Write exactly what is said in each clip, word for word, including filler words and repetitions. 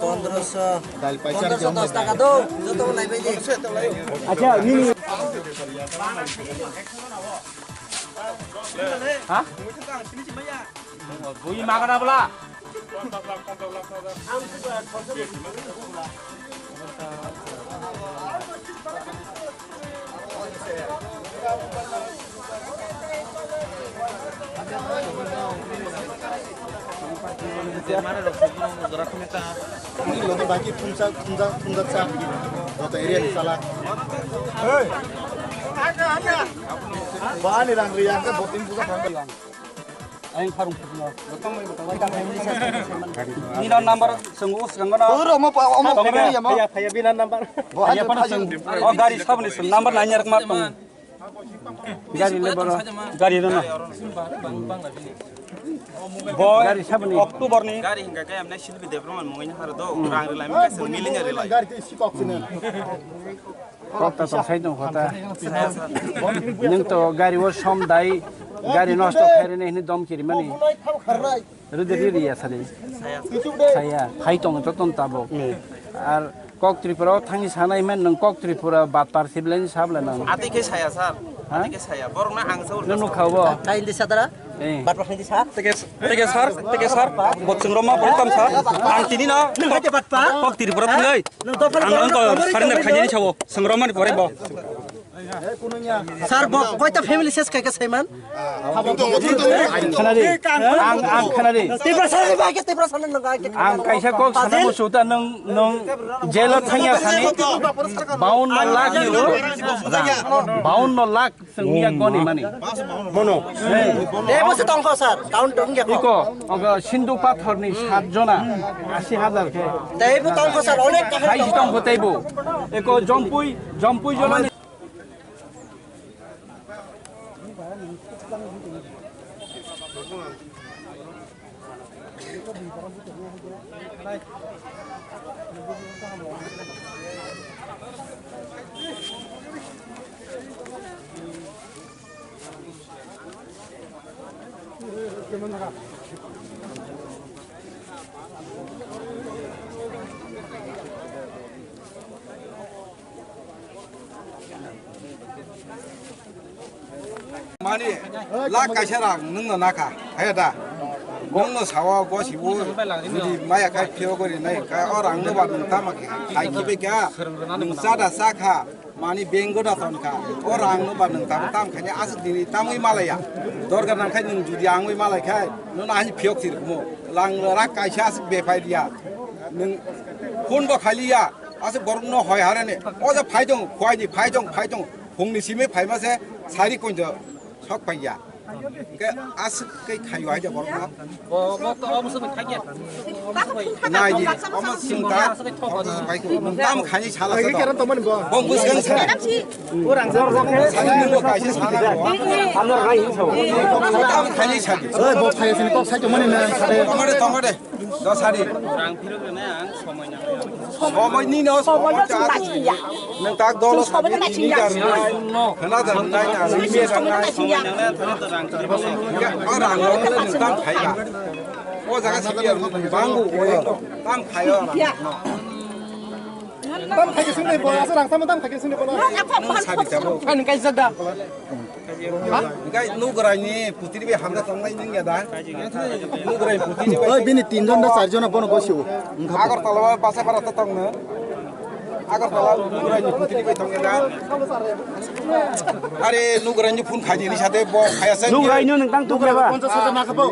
Pondroso. Pondroso dos taka do, joto nai bai di. Acha, nini. Ha? Bui magana bla. Logi baki phunsa, phunsa, phunsa cha. Joto area ni chala. Hey. Bani rang riya ka botin puja thang lang. Ayang kharung phutno. Nina number swngo, swngo na. Oro omo pa, omo pa, omo pa, ya mo. Phaya, phaya, bina number. Bo aja pa swngo. O gari sabni swngo, number nanya rok ma tong. Gari le boro, gari no na. Bo gari sabni. October ni. Gari hinga kaya amna Silvi Debbarma mungin haro do, rang rilai mi kaisa milinya rilai. Gari te sikok sini. Kok ta tong sai tong kho ta. Nwng to gari o som dai, gari nosto khairwi nai hwnwi dom kirimani. Rwdi riri ya sadi. Saya, phai tong to ton tabo. Ar kok Tripura o thangwi sanai man nwng kok Tripura batar siblai ni sabla nang. Ati khe saya, sir. Ha? Ati khe saya. Borok na ang sa. Nwng nukha bo. Kain di sadara? Eh. Bat bakni di sa? Teke, teke sir, teke sir. Botsung roma bol tam sir. Ang tini na. Nwng kate bat pa? Kok Tripura thangwi. Ang, ang to surrender khainani sabo, swngrokmani pore bo. Sir, bo koita family ses khaika saiman? Khanadi, ang, ang khanadi. Tipra sani ba ke, Tipra sani nang ke. Ang kaisa kok sana mo suta nang, nang jelo thangya sani. Baunno lakh ni rang. Baunno lakh. Chwng miya goni mani. Mono. Teibo se tongkho sir, count wngya kho. Iko, ogo Sindhu pathor ni sat jona, asi hajar khe. Teibo tongkho sir, onek kaham. Hai si tongkho teibo. Iko Jompui, Jompui jona ni. Mani, lakh kaisa rang nwngno nakha, hai da? Nwngno sawa gosibo, jodi maya khai phiyok gori nai, ka o rang no ba nwng tama khai khibai kha, nwng chada cha kha, mani bank o da ton kha, o rang no ba nwng tamo tam khaini aswk dini tamwi malaya, dorkar nang khai nwng jodi angwi malai khai, nono ani phiyok sir mo, lang lakh kaisa aswk bephai dia, nwng phone bo khaliya. Aswk borok no hoi harani. O ja phai tong, khwai ni phai tong, phai tong. Phung ni simi phai ma se sari konjo sok pai ya. Ke aswk ke khayo ai ja borok no. Bo, bo to omo se khai ya. Nai di, omo sing ta. Tam khani sala sa. Bong bus kan sa. Orang jor jor. Sani ni bo kai se sala. Tam khani sa. Oi, bo phai sini kok sai to mani na sa de. Tongade, tongade. Dosari. Rang phirok rwnai ang somoi nangnai. Somoi ni no, somoi no chwng tachingya. Nwng tak dolo sabi tini dar nai. Khana dar nai na, rimi dar nai. Somoi nangnai, thani to rang phirok rwnai. O rang no nwng tam khaiya. O jaga sabi ya, bangbu, o tam khaiya rang no. Tam khaikhe swngnai bo, asa rang sama tam khaikhe swngnai bo. Nwng sadi tabo. Ani kaisa da. Hingke nugurai ni putri bai hamjak tongnai nung ya da? Nugurai putri bai. Oi, bini tin jon da char jon bono gosio. Agartala ba Basapara to tongno. Agartala nugurai ni putri bai tong ya da? Are nugurai ni phone khaidi ni sade bo khaya sa. Nugurai no nang tang tu ba. Ponchas hajar na khabo.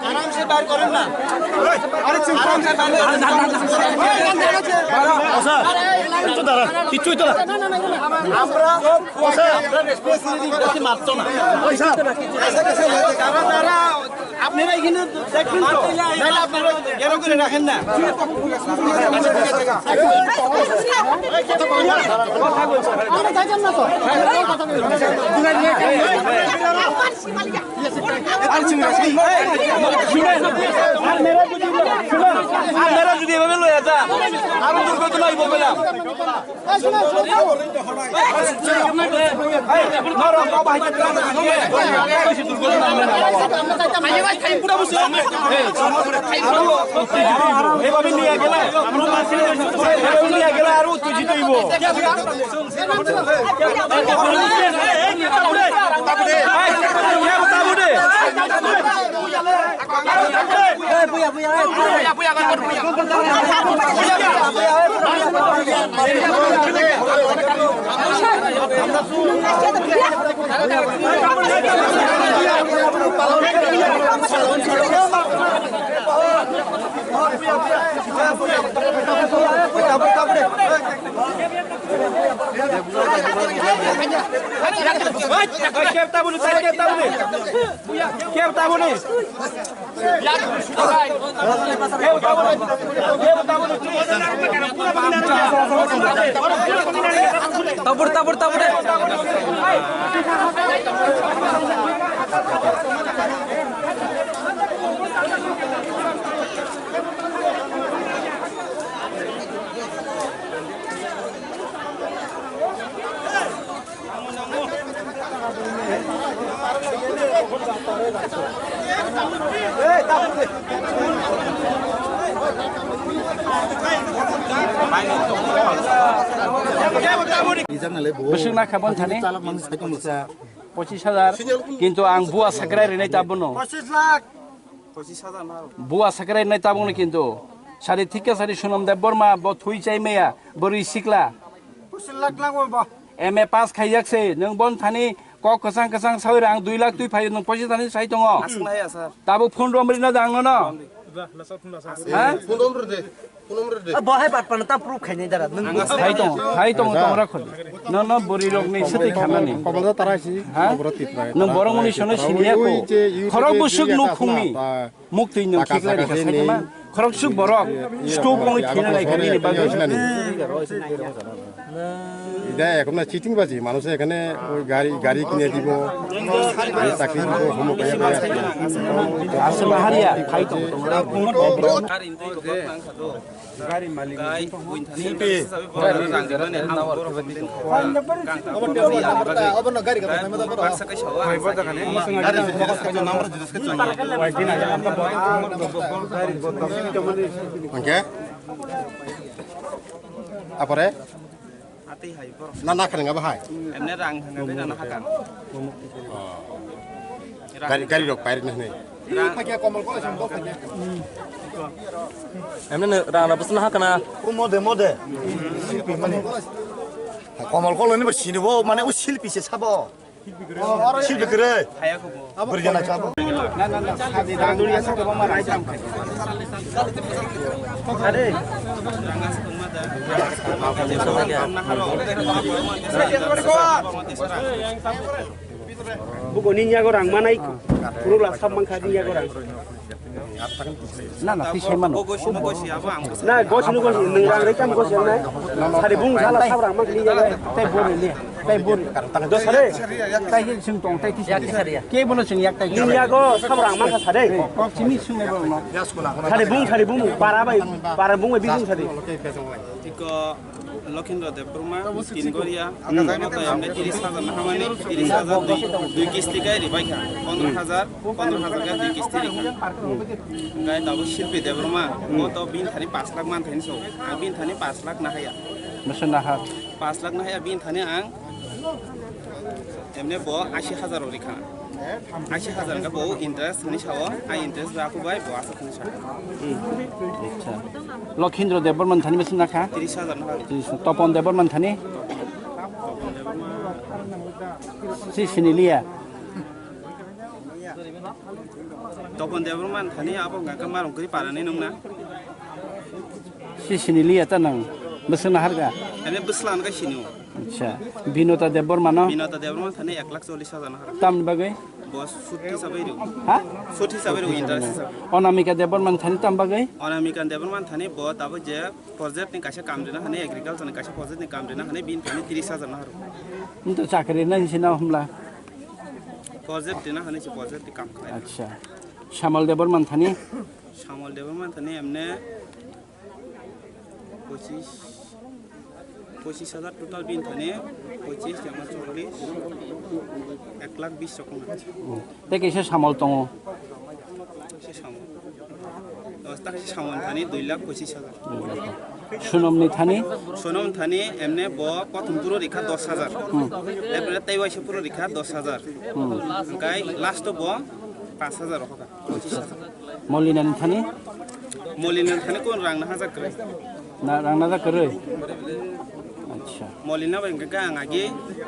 আরামসে বার করেন না। আরে চিন্তা ভাবনা ভালো। কিচ্ছু দাঁড়া, কিচ্ছুই তো না। আমরা, আমরা রেসপন্সিবিলিটি বেশি মারতো না। তারা, তারা, আপনারা এখানে দেখবেন তো, নাহলে আপনারা গেরো করে রাখেন না। আর মেয়েরা যদি এভাবে লইয়া যা, আরো দুর্ঘটনা হইব বললাম। এভাবে নিয়ে গেলে, এভাবে নিয়ে গেলে আরো উত্তেজিত হইব। Tabur, tabur, tabur. Bwswk na kha bon thani? Pochis hajar. Kintu ang bua sakrai rinai ta bono. Bua sakrai nai tabukno kintu. Sari thikha sari Sonam Debbarma bo thui chai maya, bwrwi sikla. Pochiswk lakh nangma bo. M A pass khaijak se, nwng bon thani kok kwchang kwchang sawi rang dui lakh twi phaio, nwng pochis thani sai tongo. Aswk nai ya, sir. Tabuk phone rom rina dang no. Ha? Phone rom ride. Phone rom ride. Bo hai bat pana ta proof khainai dara. Nwng hai tong, hai tong tong rakholi. No, no, bwrwi rokni swtwi khanani. Kobal da tara si, ha? Kobal da tara. Nwng borok muni sono siniya ko. Khorok bwswk nuk phungni. Muktwi nwng khiklai rikha saikhe ma. Khorok bwswk borok. Stroke wngwi thina nai khani ni bagwi. Ida এখন না চিটিং বাজি, মানুষে এখানে ওই গাড়ি, গাড়ি কিনে দিব, আমি চাকরি দিব, অমুক হয়ে যাবে। আসলে হারিয়া, খাই তো তোমরা। Hwnkhe? Apore? Na, na, khanang abo hai? Emne rang thangna bai rana hakang. Gari, gari rok pair na hinwi. Emne rang na busna hakana. O mode, mode. Silpi mane. Komol kolo ni bo sini bo, mane o silpi se sabo. Silpi kere. Berjana sabo. Buko ni yago rang manai, puro la sab mangkha ni yago rang. Na, na, twi sai mano. Na, gosi no gosi, nwng rang rikam gosi ang nai. Sari bung sala sab rang mangkha ni yago. Tai bori le, tai bori. Do sare. Tai je sung tong, tai twi sai. Ke bono sung yak tai. Ni yago sab rang mangkha sare. Kok simi sung ne bono. Sari bung, sari bung, para bai, para bung bai bising sari. Tiko Lokhindra Debbarma, Tingoria, Moto Yamne tiris hajar na hamani, tiris hajar dui, dui kisti kai ribai kha, pondro hajar, pondro hajar kai dui kisti rikha. Gai tabo Silpi Debbarma, Moto bin thani pas lakh man thani so, ang bin thani pas lakh na haya. Masa na ha. Pas lakh na haya bin thani ang, emne bo ashi hajar rikha. Ashi hajar ka bo interest ni sao, a interest ra ku bai bo asa ni sao. Acha. Lokhindra Debbarma thani besi nakha? Tiris hajar na. Tiris. Topon Debbarma thani? Si siniliya. Topon Debbarma thani abo ka ka marong kri parani nungna. Si siniliya ta nang. Besi naharga. Ane beslan ka sinu. Acha. Binota Debbarma no? Binota Debbarma thani ek lakh chollish hajar na. Tamni bagwi? Bo sut hisabe rw. Ha? Sut hisabe rw, interest hisabe. Onamika Debbarma thani tam bagwi? Onamika Debbarma thani bo tabo je project ni kaisa kam rina hani, agriculture ni kaisa project ni kam rina hani, bin thani tiris hajar na haru. Nto chakri na hinsi na humla? Project rina hani se project ni kam khlai. Acha. Samal Debbarma thani? Samal Debbarma thani emne Pochis, pochis hajar total bin thani, pochis jama chollish, ek lakh bis rokong. Tei kaisa samol tongo. Kaisa samol. Dos ta kaisa samol thani dui lakh pochis hajar. Sunomni thani? Sunom thani emne bo prothom puro rikha dos hajar. Hmm. Erpore tei waisa puro rikha dos hajar. Hmm. Hingkai last o bo pas hajar rokha. Molina ni thani? Molina ni thani kon rang na hajak kwrwi. Na rang na hajak kwrwi? Acha. Molina bai hwnkhe ang agi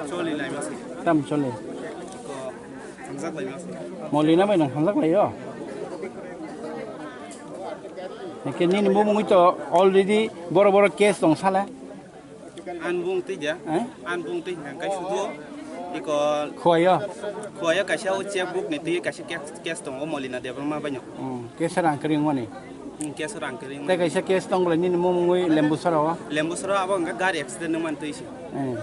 choli lai masa. Tam choli? Ko hamjak lai masa. Molina bai nang hamjak lai yo? Hwnkhe nini bumungwi to already boro boro case tong sala? An bung twi ja. Eh? An bung twi hingka kai sudu iko Khuayo? Khuayo kaisa o checkbook ni twi kaisa case, case tongo Molina Debbarma baino. Hmm, case rang kring mani? Hmm, case rang kring. Tei kaisa case tong bole nini mung mungwi Lembusara o? Lembusara abo hingka gari accident nang man twi si. Eh.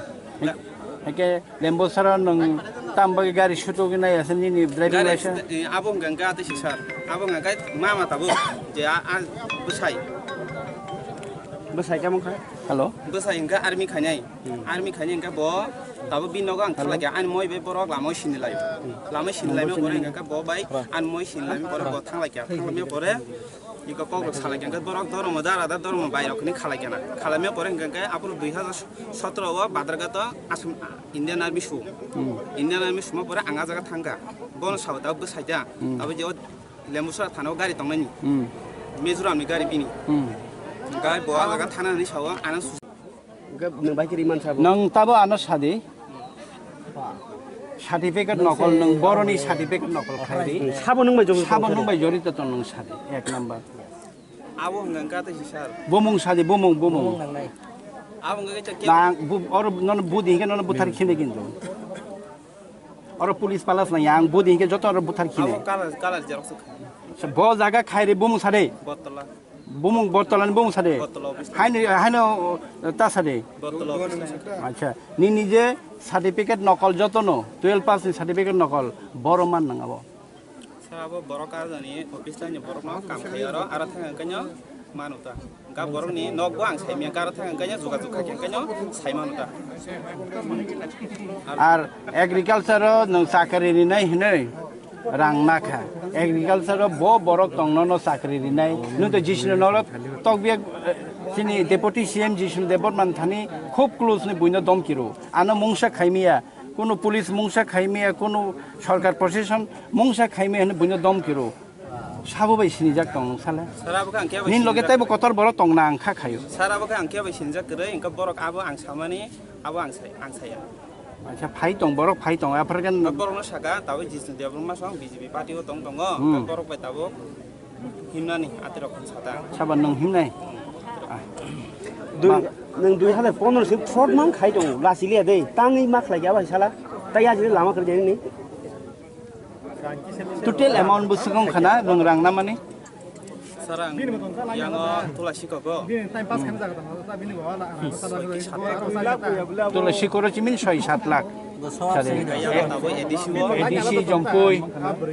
Ga- Hingke Lembusara nung tam bagwi gari sutu gina ya se nini driving Gari license? accident, eh, abo hingka hingka twi si sir. Abo hingka kai mama tabo je a, a bwsai. Bwsai kamo kha? Hello. Bwsai hingka army khainai. Hmm. Army khainai hingka bo tabo bini nogo ang Hello. thalai kha. Ani moi bai borok lama o sini lai. Hmm. Lama o sini lai Number pore sini. hingka bo bai Hello. ani moi sini lai pore Hello. bo thanglai kha. Thanglai pore iko kok rok salai kha. Hingka borok dormo dara da dormo bai rok ni khalai kha na. Khalai me pore hingka kai apro dui hajar sotro o Badar Ghat o Assam Indian Army su. Hmm. Indian Army suma pore ang a jaga thangkha. Bono sao tabo bwsai da. Hmm. Tabo je o Lembusara thana o gari tongnani. Hmm. Mizoram ni gari bini. Hmm. Hingka bo a jaga thana ni sao ano su- Hingke nwng bai kiri mansa bo. Nwng tabo ano sadi. Certificate nokol nwng boroni certificate nokol khairi. Sabo nwng bai jogo Sabo tongthok. Nwng bai jorito tong nwng sadi. Ek number. Abo hwnka hwnkha tei si sir. Bumung sadi, bumung, bumung. Bumung nangnai. Abo hwnka khe Nang bu, oro nono budi hingke nono buthar khini kintu. Oro police palas na yang budi hingke joto oro buthar khini. Abo color, color xerox kha. Se bo jaga khairi bumung sadi. Bottola. Bumung Bottola ni bumung sadi. Bottola office. Haino, haino ta sadi. Bottola office. Acha. Nini je certificate nokol joto no, twelve pass ni certificate nokol, boro man nang abo. Sir, abo borok arjani office line ni borok no kam khai aro, aro thang ang kanyo manu ta. Ga borok ni nok bo ang sai miya, ga aro thang ang kanyo juga juga khe kanyo sai manu ta. Ar agriculture o nwng chakri rinai hinwi rang nakha. Agriculture o bo borok tongno no chakri rinai. Nwng to jisno noro tokbiya, eh, chini deputy C M Jisnu Debbarma thani khub close ni buino domkiro. Ano mungsa khaimiya. Kuno police mungsa khaimaya, kuno sorkar proseson mungsa khaimaya hwnwi buino dom kiro. Sabo bai sinijak tong nung sale. Sara bo kha ang khe bai Nin loge sinijak taibo kwrwi. Kotor borok tong na ang kha khayo. Sara bo kha ang khe bai sinijak kwrwi, hwnkhe borok abo ang samani, abo ang sai, ang saya. Acha phai tong, borok phai tong, aphar kan. Borok no saka, tawi Jisnu Debbarma song B J P party o tong tongo, Hmm. Hwnkhe borok bai tabuk himnani atirok hwn sata. Saba nung himnai? Ah. Dui, Ma- nung dui hazar pondro sin fraud mang khai tongo, lasi liya dei, tangwi ma khlai kya bai sala, tai ajini lama kwrwi ni. Total amount bwswk wng khana, rang, rang namani? Sir, ang yango Tulasi kogo. Bini time pass khaina jaga tong, ta bini baba la, ang Soi ki sat lakh. Tulasi koro chimin soi sat lakh. Sari. Kaya tabo A D C o. A D C Jompui.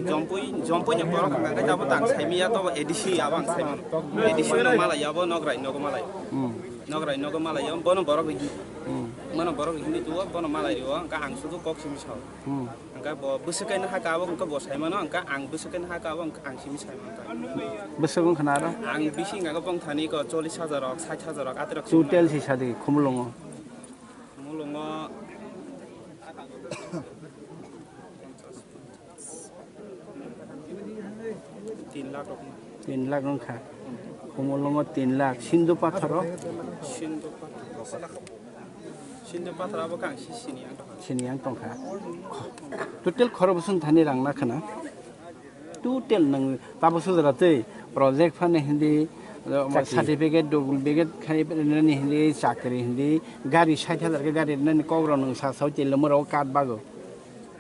Jompui, Jompui ni borok hwnka khe tabo tang saimi ya tabo A D C abo ang saimano. A D C no malai abo nograi nogo malai. Hmm. Nograi nogo malai abo bono borok ri. Hmm. Bono borok ri hini tuo, bono malai rio, hwnka ang sudu kok simi sao. Hmm. Hwnka bo bwswk kaino haka abo hwnka bo saimano, hwnka ang bwswk kaino haka abo hwnka ang simi saimano. Bwswk wng khna aro? Ang bisi hwnka bong thani ko chollish hajar rok, sait hajar rok, atirok. Total si sadi khumulungo. Mulungo tin lakh rok. Tin lakh wng kha. Khumulungo tin lakh. Sindhu pathoro? Sindhu pathor. Sindhu pathor abo kang si sini ang tongkha. Sini ang tongkha. Total khoro bwswng thani rang na khna? Total nang tabo sujara tei project phane hindi, Chakri. Certificate, duplicate khai nani hindi, chakri hindi, gari sait hajar khe gari nani kok rok nung sa sao tele mura o card bago.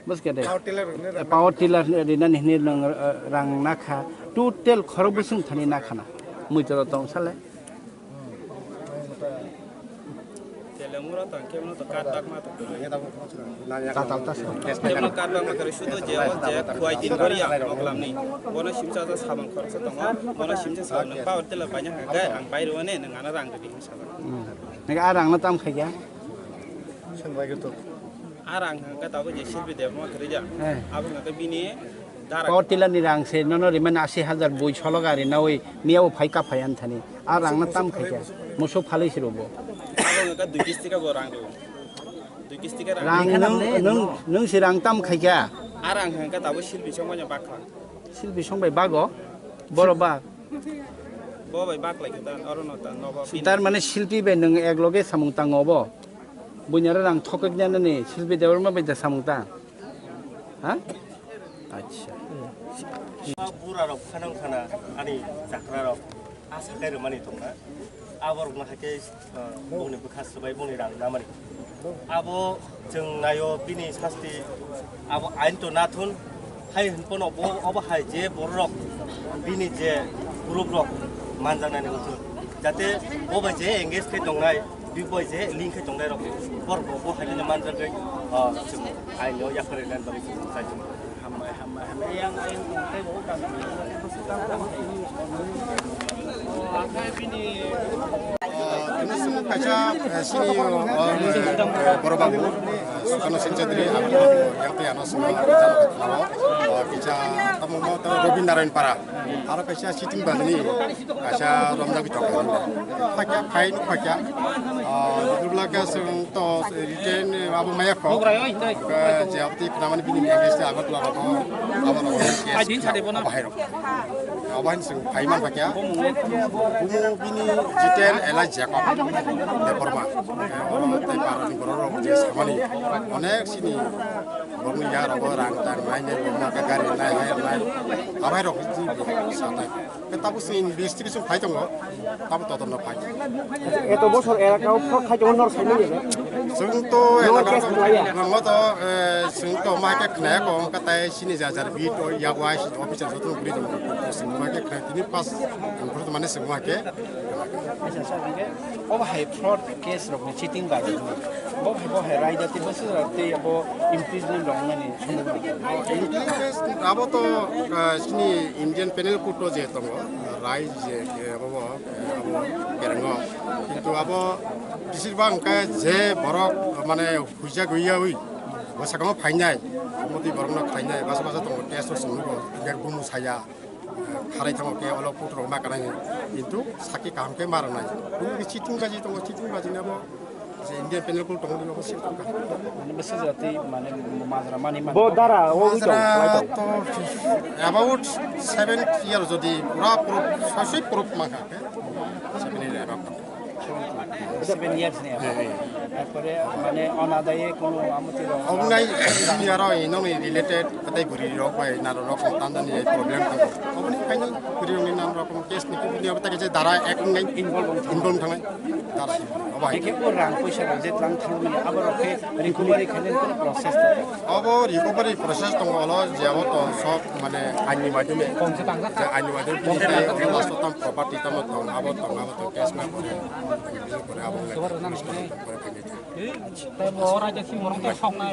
Bwskhe de. Power tiller rwna rang Power tiller rinani hwnwi nwng, uh, rang nakha. Total khorok bwswng thani nakhana. Muitora tong sale. Telemura tang khe no to card dakma to. Tatal ta sa. Khe no card dakma kare sudo je o je khwai tin kori ya moklam ni. Bono simsa ta samang khoroksa tongo. Bono simsa sa nang power tiller paina hwnkhe ang bai rwani nang ana rang rwdi hinwi sajak. Hmm. Nang a rang no tam khaikya? Sangbai gwtwk. A rang hwnkhe tabuk je Silpi Debbarma kwrwi ja. Eh. Abo hwnkhe bini dara. Power tiller ni rang se nono rimani asi hajar bui solo gari nawi miya bo phai ka phai anthani. A rang no tam khaikya. Musu phalwi si robo. Abo hwnkhe dui kisti ka bo rang rw. Dui kisti ka rang. Rang nung, nung, nung si rang tam khaikya. A rang hwnkhe tabuk Silpi songmanya bakha. Silpi song bai bago? Boro bak? Bo bai bak lai ta, oro no ta, nogo pin. Tar mane Silpi bai nwng ek loge samung tango bo? Buini aro rang thokek nani Silpi Debbarma bai da samung ta? Ha? Acha. Bura rok khanang khana ani chakra rok asa kai rwmani tongna. Aborok no hai khe, ah, bongni bwkha swbai bongni rang namani. Abo chwng naio bini sasti, abo ain to nathun, hai hwnphano bo, obo hai je bororok bini je group rok manjaknani wngthun. Jate bo bai je engage khe tongnai, bini bai je link khe tongnai rok, borok bo, bo hai khe manjagwi, ah, chwng ain no yapharwi nani bagwi chwng chai tongo. Hambai, hambai, hambai. Yang, yang, tei bo kami. Tini sini kaisa, eh, sini, oh, eh, Boro Babu, eh, Sukano Singh Chaudhary, abo yang tei ano sini, jano khnao, oh, kisa, tamo mo to Robin Narayan Para. Aro kaisa sitting bajani, kaisa romjak bitok. Phakya, phai nuk phakya. Ah, duduk laka seng to return, eh, abo maya kho. Ka je abo ti khnamani bini English te Agartala rogo, abo rogo. Ai, din sade bono. Bahai rogo. Abo hin seng phai man phakya. Bumu bini Jiten Elai Jacob. Debbarma. Eh, oro tai para ni borok rok je samani. Onek sini. Borokni yarogo rang tang nai nai, borokno khe gari nai, hai nai. Abai rok ji satai. Khe tabuk se investigation phai tongo, tabuk todonto phai. Eto bosor elaka o fraud khai tongo nor saimanya. Chwng to elaka case khlaiya? Nangma to, eh, chwng to ma khe khnaya kong, khe tai sini jajar bit o yago ai sini officer joto bri tongo. Chwng ma khe khnaya tini pas, mane chwng ma khe. Obo hai fraud case rok ni cheating bai. Bo hai, bo hai raida tei bwswk rok tei abo imprisonment rok wngnani somoi. Imprisonment abo to, ah, chini Indian Penal Code o je tongo, rai je, eh, abo, eh, abo kerengo. Kintu abo bisir bang khe je borok mane huijak huiyaui bwsakamo phainai, abo tei borokno khlainai, basa basa tongo test o chwngno bo, bek bumu saya. Kharai thango khe olo putrok ma kanai, kintu sakhi kaham khe ma rwnai. Kunu khe chitung baji tongo, chitung baji nabo India penal code tong di obo sik tong ka. Mane besi jati mane majra mani mani. Bo dara o wi tong, Majra lai tong. To about seven year jodi pura proof, soi soi proof mangka ke. Seven year rok. Seven years ni. He, he. Tarpore mane onadaye kono amoti rok. Obnai ni aro ino ni related katai buri rok bai naro rok tanda ni problem tong. Obni kaini buri rok ni nam rok case ni kibini obta ke dara ek ngai involve thangnai. Dara. Obai. Eke o rang poisa rok je tlang thang mani abo rok khe recovery khainani kono process tong. Abo recovery process tong olo je abo to sok mane aini madhyome. Je aini madhyome bini tei last tam property tamo tong abo tong abo to case na kore. Kore abo ngai. Kore khainai. Tei bo ora je si morong ke sok nai.